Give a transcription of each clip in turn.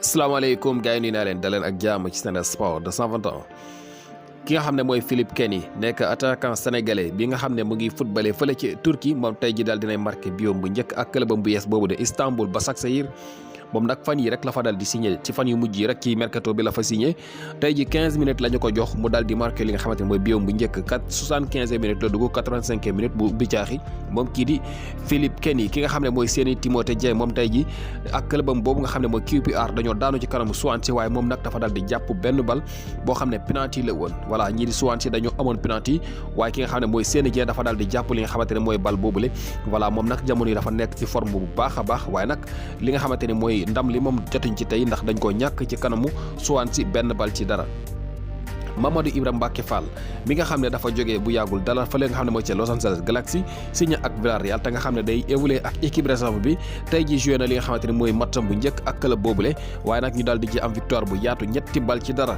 salaamaaleykum gars yi nuyu naa leen daleen ak jàmm ci Sen Sport 221 ki nga xam ne mooy Philippe Kenny nekk attaquant sénégalais bi nga xam ne mu ngi footballé fële ci Turquie moom tey ji daal dinay marqué biom bu njëkk ak clubam bu yees boobu de Istanbul Başakşehir moom nag fan yi rek la fa dal di signé ci fan yu mujj yi rek ci mercato bi la fa signé tey ji 15 minutes la ñu ko jox mu dal di marqué li nga xamante ne mooy biom bu njëkk 75 minutes la dugg 85 minutes bu bicaaxi moom kii di Philippe Kenny ki nga xam ne mooy seeni Timothée Dieng moom tey ji ak clubam boobu nga xam ne mooy QPR dañoo daanu ci kanamu Swansea waaye moom nag dafa dal di jàpp benn bal boo xam ne penalty la woon voilà ñii di Swansea dañoo amoon penalty waaye ki nga xam ne mooy seeni Dieng dafa dal di jàpp li nga xamante ne mooy bal boobule voilà moom nag jamono yi dafa nekk ci forme bu baax a baax waaye nag li nga xamante ne mooy ndam li moom jotuñ ci tey ndax dañ ko ñàkk ci kanamu Swansea benn bal ci dara. Mamadou Ibra Mbacké Fall mi nga xam ne dafa jógee bu yàggul dalal fële nga xam ne mooy ci Los Angeles Galaxy signé ak Villarreal te nga xam ne day évoluer ak équipe réserve bi tey ji joué na li nga xamante ne mooy matcham bu njëkk ak club boobule waaye nag ñu daal di ci am victoire bu yaatu ñetti bal ci dara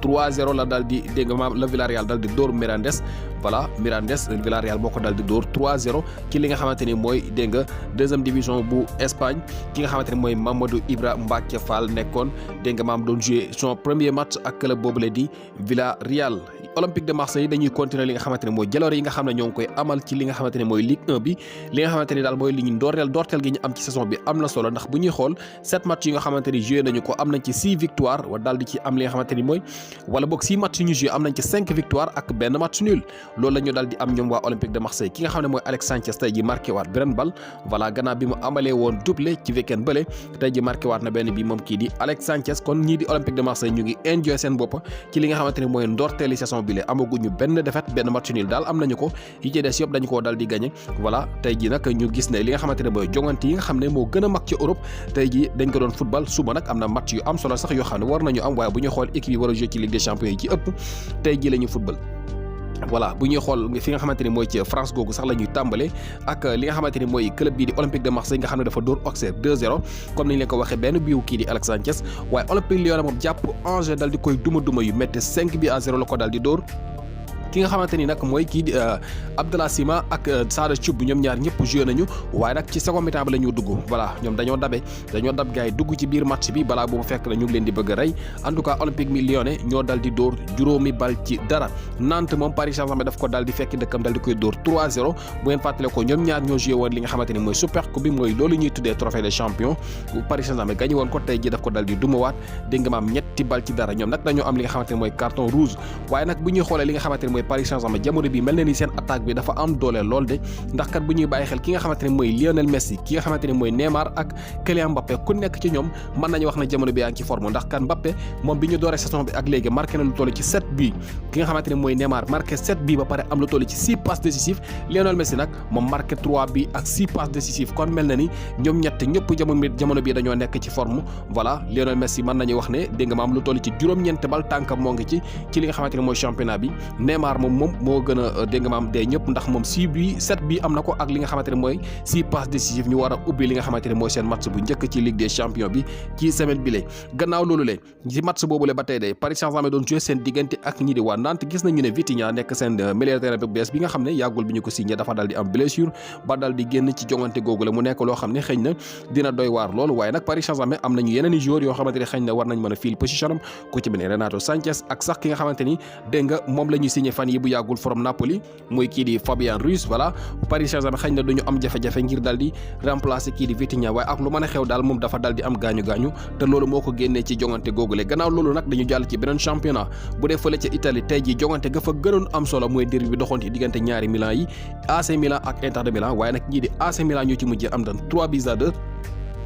3-0 la daal di dégg nga maam la Villarreal daal di dóor Mirandés voilà Mirandés Villarreal moo ko daal di dóor 3-0 ci li nga xamante ni mooy dégg nga deuxième division bu Espagne ki nga xamante ni mooy Mamadou Ibra Mbacké Fall nekkoon dégg nga maam doon joué son premier match ak club boobule di Villarreal. Olympique de Marseille dañuy continuer li nga xamante ne mooy jaloor yi nga xam ne ñoo ngi koy amal ci li nga xamante ne mooy Ligue 1 bi li nga xamante ni daal mooy li ñu doorteel gi ñu am ci saison bi am na solo ndax bu ñuy xool 7 match yi nga xamante ni joué nañu ko am nañ ci 6 victoire wa daal di ci am li nga xamante ni mooy wala boog 6 match yu ñu joué am nañ ci 5 victoire ak benn match nul loolu la ñu daal di am ñoom waa Olympique de Marseille ki nga xam ne mooy Alex Sanchez tey ji marqué waat beneen bal voilà gannaaw bi mu amalee woon doublé ci week-end bële tey ji marqué waat na benn bi moom kii di Alex Sanchez kon ñii di Olympique de Marseille ñu ngi enjoy seen bopp ci li nga xamante ni mooy ndorteeli saison bi le amaguñu benn défaite benn match nul daal am nañu ko yi ci des yëpp dañu koo dal di gagné voilà tey ji nag ñu gis ne li nga xamante ne mooy jongante yi nga xam ne moo gën a mag ci Europe tey ji dañ ko doon football suba nag am na match yu am solo sax yoo xam ne war nañu am waaye bu ñu xool équipe yi war a jouer ci Ligue des Champions yi ci ëpp tey ji la ñu football voilà bu ñuy xool fi nga xamante ni mooy ci France googu sax la ñuy tàmbale ak li nga xamante ni mooy club bii di Olympique de Marseille nga xam ne dafa dóor Auxerre 2-0 comme niñ leen ko waxee benn biiw kii di Alex Sanchez waaye Olympique Lyon moom jàpp Angers dal di koy duma yu métti 5-0 la ko dal di dóor ki nga xamante ni nag mooy kii di Abdallah Sima ak Sada Thioub ñoom ñaar ñëpp joué nañu waaye nag ci second mi-temps bi la ñu dugg voilà ñoom dañoo dab gars yi dugg ci biir match bi balaa boobu fekk na ñu ngi leen di bëgg a rey en tout cas Olympique mi Lyonnais ñoo dal di dóor juróomi bal ci dara Nantes moom Paris Saint-Germain daf ko dal di fekk dëkkam dal di koy dóor 3-0 bu ngeen fàttale ko ñoom ñaar ñoo joué woon li nga xamante ni mooy super coupe bi mooy loolu ñuy tuddee trophée des champions Paris Saint-Germain gagné woon ko tey ji daf ko dal di dumawaat dégg nga maam ñetti bal ci dara ñoom nag dañoo am li nga xamante ni mooy carton rouge waaye nag bu ñuy xoolee li nga xamante ni mooy Paris Saint-Germain jamono bi mel na ni seen attaque bi dafa am doole lool de ndax kat bu ñuy bàyyi xel ki nga xamante ne mooy Lionel Messi ki nga xamante ne mooy Neymar ak Kylian Mbappé ku nekk ci ñoom mën nañu wax ne jamono bi yaa ngi ci forme ndax kan Mbappé moom bi ñu dooree saison bi ak léegi marqué na lu toll ci 7 buts ki nga xamante ne mooy Neymar marqué 7 buts ba pare am lu toll ci 6 passes décisives Lionel Messi nag moom marqué 3 buts ak 6 passes décisives kon mel na ni ñoom ñett ñëpp jamono bi dañoo nekk ci forme voilà Lionel Messi mën nañu wax ne dégg nga ma am lu toll ci juróom-ñeent bal tànkam moo ngi ci li nga xamante ne mooy championnat bi Neymar moom moo gën a dégg nga maam dee ñëpp ndax moom 6 buts 7 buts am na ko ak li nga xamante ne mooy 6 passes décisives ñu war a ubbi li nga xamante ne mooy seen match bu njëkk ci Ligue des Champions bi ci semaine bi gannaaw loolu le ci match boobu le ba tey de Paris Saint-Germain doon joué seen diggante ak ñi di waa Nantes gis nañu ne Vitinha nekk seen milieu de terrain bu bees bi nga xam ne yàggul bi ñu ko signé dafa dal di am blessure ba dal di génn ci jongante googu le mu nekk loo xam ne xëy na dina doy waar loolu waaye nag Paris Saint-Germain am nañu yeneen i joueurs yoo xamante ne xëy na war nañ mën a fiil position am ku ci mel ne Renato Sanchez ak sax ki nga xamante ni dégg nga moom la ñuy signé fan yi bu yàggul from Napoli muy kii di Fabien Ruiz voilà Paris Saint-Germain xëy na duñu am jafe-jafe ngir dal di remplacer kii di Vitinha waaye ak lu mën a xew daal moom dafa dal di am gaañu-gaañu te loolu moo ko génnee ci jongante googule gannaaw loolu nag dañu jàll ci beneen championnat bu dee fële ca Italie tey ji jongante ga fa gënoon am solo mooy derby bi doxoon ci diggante ñaari Milan yi AC Milan ak Inter de Milan waaye nag ñii di AC Milan ñoo ci mujjee am dan 3-2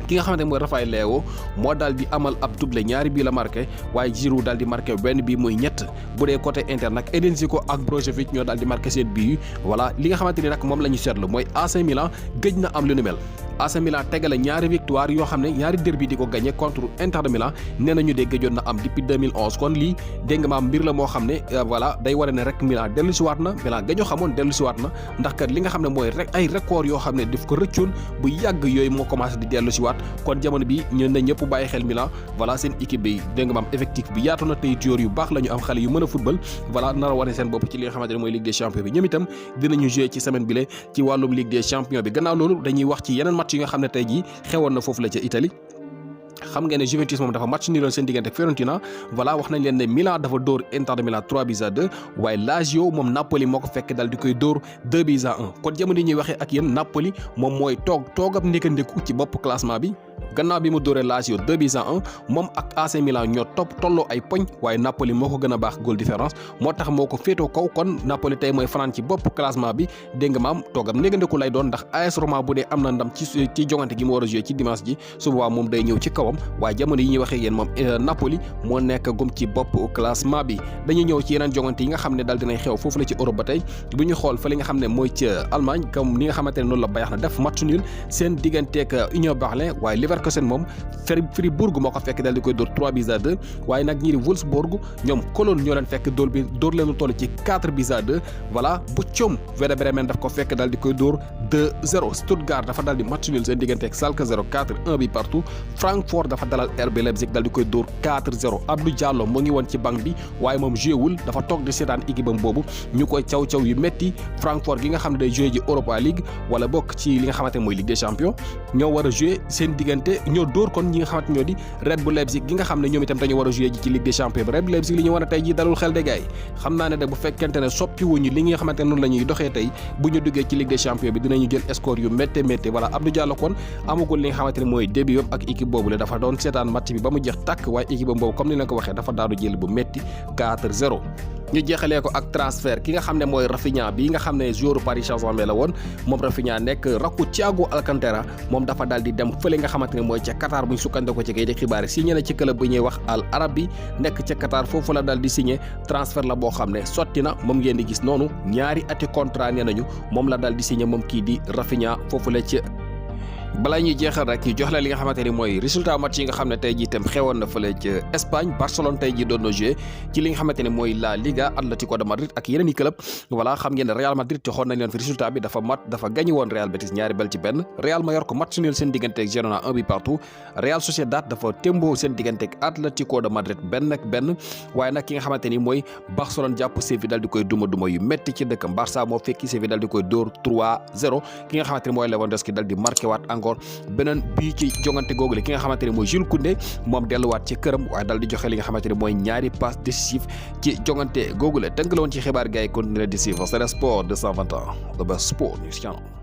ki nga xamante ne mooy Rafael Leao moo daal di amal ab doublé ñaari bii la marqué waaye Giroud daal di marqué benn bii muy ñett bu dee côté Inter nag Edin Dzeko ak Brozovic ñoo daal di marqué seen bii voilà li nga xamante ni nag moom la ñu seetlu mooy AC Milan gëj na am lu ni mel AC Milan tegale ñaari victoire yoo xam ne ñaari derby di ko gagné contre Inter de Milan nee nañu de gëjoon na am depuis 2011 kon lii dégg nga maam mbir la moo xam ne voilà day war ne rek Milan dellu si waat na Milan gañoo xamoon dellu si waat na ndax kat li nga xam ne mooy rek ay record yoo xam ne daf ko rëccoon bu yàgg yooyu moo commencé di dellu si waat kon jamono bi ñu ne ñëpp bàyyi xel Milan voilà seen équipe bi dégg nga maam effectif bi yaatu na tey joueurs yu baax la ñu am xale yu mën a football voilà nar a wane seen bopp ci li nga xamante ne mooy Ligue des Champions bi ñoom itam dinañu jouer ci semaine bi ci wàllum Ligue des Champions bi gannaaw loolu dañuy wax ci yeneen match yi nga xam ne tey jii xewoon na foofu la ca Italie xam ngeen ne Juventus moom dafa match ni loon seen diggante ak Fiorentina voilà wax nañ leen ne Milan dafa dóor Inter de Milan 3-2 waaye Lazio moom Napoli moo ko fekk dal di koy dóor 2-1 kon jamono yi ñuy waxee ak yéen Napoli moom mooy toogab ndékandeku ci bopp classement bi gannaaw bi mu dóoree Lazio 2-1 moom ak AC Milan ñoo tolloo ay poñ waaye Napoli moo ko gën a baax goal différence moo tax moo ko féetoo kaw kon Napoli tey mooy fanaan ci bopp classement bi dégg nga maam toogam négandeku lay doon ndax AS Roma bu dee am na ndam ci jongante gi mu war a joué ci dimanche ji su boobaa moom day ñëw ci kawam waaye jamono yi ñuy waxee yéen moom Napoli moo nekk gum ci bopp classement bi dañuy ñëw ci yeneen jongante yi nga xam ne daal dinay xew foofu la ci Europe ba tey bu ñu xool fa li nga xam ne mooy ci Allemagne comme ni nga xamante ne noonu la Bayern na def match nul seen digganteeg Union Berlin waaye Leverkusen moom Fribourg moo ko fekk daal di koy dóor 3-2 waaye nag ñii di Wolfsburg ñoom Cologne ñoo leen fekk dóor leen lu toll ci 4-2 voilà Bochum Werder Bremen daf ko fekk daal di koy dóor 2-0 Stuttgart dafa daal di match nul seen diggante ak Schalke 04 1 bi partout Francfort dafa dalal RB Leipzig daal di koy dóor 4-0 Abdou Diallo mu ngi woon ci banc bi waaye moom joué wul dafa toog di seetaan équipe am boobu ñu koy caw yu métti Francfort gi nga xam ne day joué ji Europa League wala bokk ci li nga xamante ne mooy Ligue des Champions ñoo war a joué seen diggante ñoo dóor kon ñi nga xamante ñoo di Red Bull Leipzig gi nga xam ne ñoom itam dañu war a joué ji ci Ligue des Champions Red Bull Leipzig li ñu war a tey ji dalul xel de gaay xam naa ne de bu fekkente ne soppi wuñu li nga xamante ne noonu la ñuy doxee tey bu ñu duggee ci Ligue des Champions bi dinañu jël score yu métte voilà Abdou Diallo kon amagul li nga xamante ne mooy début yom ak équipe boobu la dafa doon seetaan match bi ba mu jeex tàkk waaye équipe boobu comme ni leen ko waxee dafa daanu jël bu métti 4-0 ñu jeexalee ko ak transfert ki nga xam ne mooy Rafinha bi nga xam ne joueur Paris Saint-Germain la woon moom Rafinha nekk rakku Thiago Alcantara moom dafa daal di dem fële nga xamante ne mooy ca Qatar bu ñu sukkandikoo ci kayiti xibaar yi signé na ci club bu ñuy wax Al Arabi nekk ca Qatar foofu la daal di signé transfert la boo xam ne sotti na moom ngeen di gis noonu ñaari ati contrat nee nañu moom la daal di signé moom kii di Rafinha foofu la ci balaa ñuy jeexal rek ñu jox la li nga xamante ni mooy résultat match yi nga xam ne tey jii itam xewoon na fële ci Espagne Barcelone tey jii doon na joué ci li nga xamante ni mooy La Liga Atlético de Madrid ak yeneen i club voilà xam ngeen ne Real Madrid joxoon nañ leen fi résultat bi dafa gagné woon Real Betis ñaari bal ci benn Real Mallorca match nul seen diggante ak Girona 1 bi partout Real Sociedad dafa témboo seen diggante ak Atlético de Madrid benn waaye nag ki nga xamante ni mooy Barcelone jàpp Séville dal di koy duma yu métti ci dëkkam Barça moo fekki Séville dal di koy dóor 3-0 ki nga xamante ni mooy Lewandowski dal di marqué waat encore beneen bii ci jongante googule ki nga xamante ne mooy Jules Koundé moom delluwaat ci këram waaye dal di joxe li nga xamante ne mooy ñaari passe décisif ci jongante googule tënk la woon ci xibaar gars yi continuer di suivre c'est le sport 221 the best sport news channel